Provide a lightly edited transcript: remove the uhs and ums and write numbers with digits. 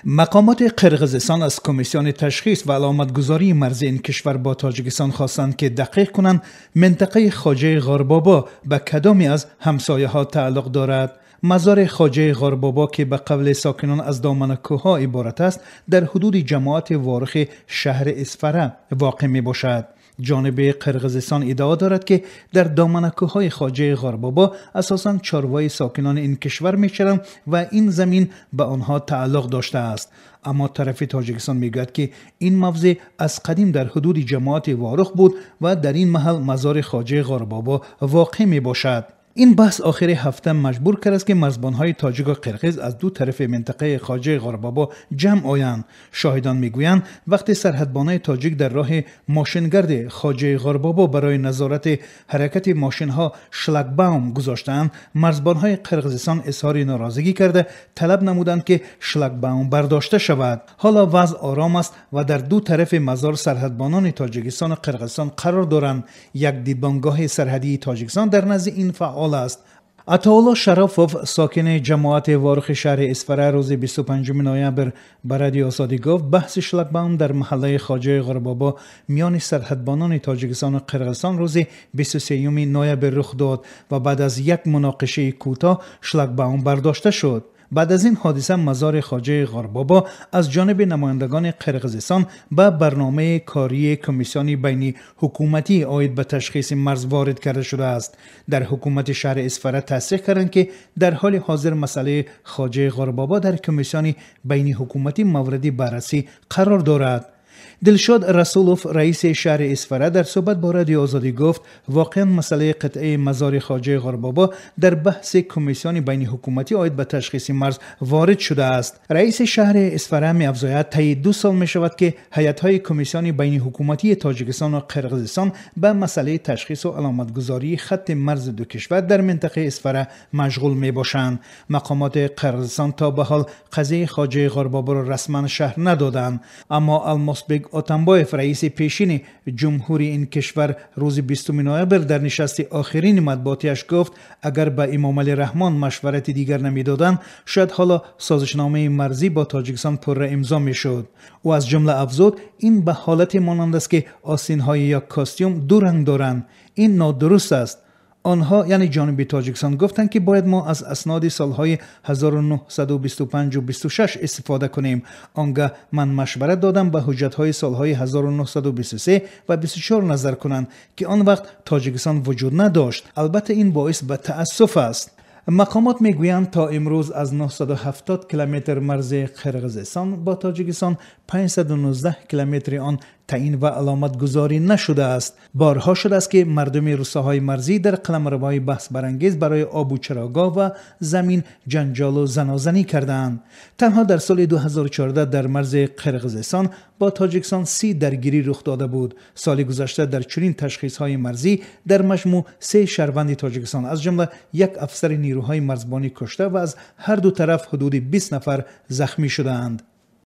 Мақомоти Қирғизистон аз комиссиони ташхис ва аломатгузории марзи ин кишвар бо Тоҷикистон хостанд, ки дақиқ кунанд минтақаи Хоҷаи Ғорбобо ба кадоме аз ҳамсояҳо тааллуқ дорад. Мазори Хоҷаи Ғорбобо, ки ба қавли сокинон аз домани кӯҳҳо иборат аст, дар ҳудуди ҷамоати Ворухи шаҳри Исфара воқеъ мебошад. Ҷониби Қирғизистон иддао дорад, ки дар домани кӯҳҳои Хоҷаи Ғорбобо асосан чорвои сокинони ин кишвар мечаранд ва ин замин ба онҳо тааллуқ доштааст. Аммо тарафи Тоҷикистон мегӯяд, ки ин мавзеъ аз қадим дар ҳудуди ҷамоати Ворух буд ва дар ин маҳал мазори Хоҷаи Ғорбобо воқеъ мебошад. Ин баҳс охири ҳафта маҷбур кардааст, ки марзбонҳои тоҷику қирғиз аз ду тарафи минтақаи Хоҷаи Ғорбобо ҷамъ оянд. Шоҳидон мегӯянд, вақте сарҳадбонои тоҷик дар роҳи мошингарди Хоҷаи Ғорбобо барои назорати ҳаракати мошинҳо шлагбаум гузоштаанд, марзбонҳои Қирғизистон изҳори норозигӣ карда талаб намуданд, ки шлагбаум бардошта шавад. Ҳоло вазъ ором аст ва дар ду тарафи мазор сарҳадбонони Тоҷикистону Қирғизистон қарор доранд. Як дидбонгоҳи сарҳадии Тоҷикистон дар назди ин фаъол аст. Атоулло Шарофов, сокини ҷамоати Ворухи шаҳри Исфара, рӯзи 25 ноябр ба Радиои Озодӣ гуфт, баҳси шлагбаум дар маҳаллаи Хоҷаи Ғорбобо миёни сарҳадбонони Тоҷикистону Қирғизистон рӯзи 23 ноябр рух дод ва баъд аз як муноқишаи кӯтоҳ шлагбаум бардошта шуд. Баъд аз ин ҳодиса мазори Хоҷаи Ғорбобо аз ҷониби намояндагони Қирғизистон ба барномаи кории комиссиони байни ҳукуматӣ оид ба ташхиси марз ворид карда шудааст. Дар ҳукумати шаҳри Исфара тасдиқ карданд, ки дар ҳоли ҳозир масъалаи Хоҷаи Ғорбобо дар комиссиони байни ҳукуматӣ мавриди баррасӣ қарор дорад. Дилшод Расулов, раиси шаҳри Исфара, дар суҳбат бо Радиои Озодӣ гуфт, воқеан масъалаи қитъаи мазори Хоҷаи Ғорбобо дар баҳси комиссиони байни ҳукуматӣ оид ба ташхиси марз ворид шудааст. Раиси шаҳри Исфара меафзояд, таи 2 сол мешавад, ки ҳайатҳои комиссиони байни ҳукуматии Тоҷикистону Қирғизистон ба масъалаи ташхису аломатгузории хатти марзи ду кишвар дар минтақаи Исфара машғул мебошанд. Мақомоти Қирғизистон то ба ҳол қазияи Хоҷаи Ғорбоборо расман шарҳ надоданд, аммо Алмосбек Отамбоев, раиси пешини ҷумҳури ин кишвар, рӯзи 20 ноябр дар нишасти охирини матбуотиаш гуфт, агар ба Эмомалӣ Раҳмон машварати дигар намедоданд, шояд ҳоло созишномаи марзӣ бо Тоҷикистон пурра имзо мешуд. Ӯ аз ҷумла афзуд, ин ба ҳолате монанд аст, ки остинҳои як костюм ду ранг доранд. Ин нодуруст аст. Онҳо, яъне ҷониби Тоҷикистон, гуфтанд, ки бояд мо аз асноди солҳои 1925 26 истифода кунем. Он гаҳ ман машварат додам ба ҳуҷҷатҳои солҳои 1923 ва 24 назар кунанд, ки он вақт Тоҷикистон вуҷуд надошт. Албатта ин боис ба таассуф аст. Мақомот мегӯянд, то имрӯз аз 970 километр марзи Қирғизистон бо Тоҷикистон 519 километри он таъин ва аломатгузорӣ нашудааст. Борҳо шудааст, ки мардуми рӯстаҳои марзӣ дар қаламравҳои баҳсбарангез барои обу чарогоҳ ва замин ҷанҷолу занозанӣ кардаанд. Танҳо дар соли 2014 дар марзи Қирғизистон бо Тоҷикистон 30 даргирӣ рух дода буд. Соли гузашта дар чунин ташхисҳои марзӣ дар маҷмӯъ 3 шаҳрванди Тоҷикистон, аз ҷумла як афсари нерӯҳои марзбонӣ, кушта ва аз ҳар ду тараф ҳудуди 20 нафар захмӣ шудаанд.